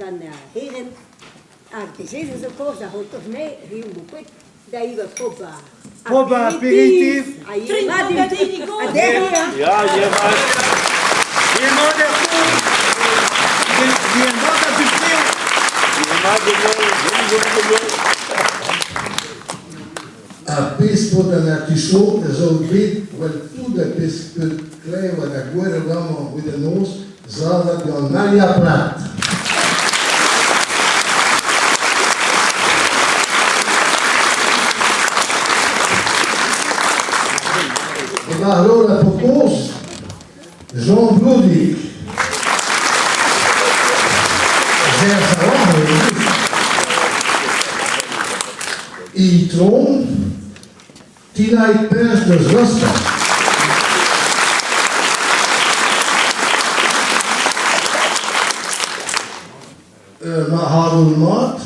an herent hag se zo kaoz da c'hortoz-me hiziv bepred da evañ pop Pop aperitif. Ha derc'hiñ Ya, ya, mat. Emañ er Emañ da dud Emañ de gol, de Ar pezh paotr an artichaut a zo bet well tout ar pezh peut klevet ha gwelet amañ evit an noz savet gant Maria Prat. Emañ Lola Pokoz, Jean Blodig. Itron, Tinaig Perzh deus Rostov. Marc'hadour mat.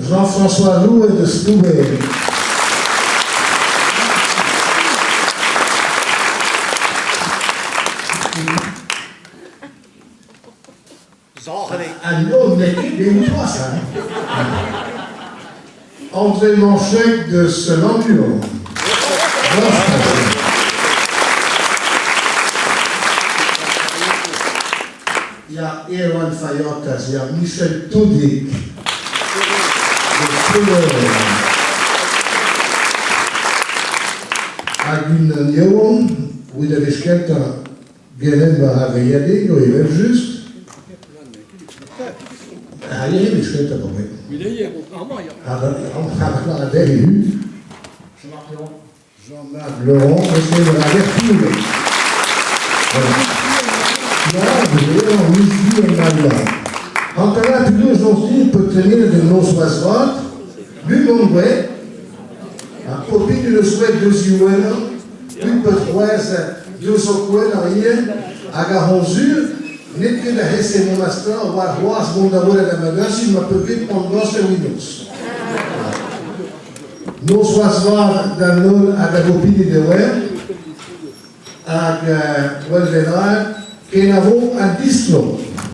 Jean-François Rouet deus Ploubêr. An holl n'eo ket bet c'hoazh hein. André Manchec deus Lannuon. Ya Erwan Fayotas, ya Michel Toudic deus Plougêr. Hag unan yaouank, evit ar wech kentañ Gellet war ar veilhadegoù evel-just. Ha ivez kentañ eo bet. Jean-Marc Laurent, monsieur de la Vertoule. Voilà. Ya, Antala penaos on peut tenir de nos vat, lumon gwe, ha popin eus wet deus iwenañ, Tud peus c'hoazh deus ho kwelañ ivez hag a ran sur n'eo ket da hese mont a-steuñv warc'hoazh mont da welet ar magazin ma peus bet poan gost er Windows. Nozvezh vat d'an holl hag a gopini deoc'h hag well bennak kenavo ha distro.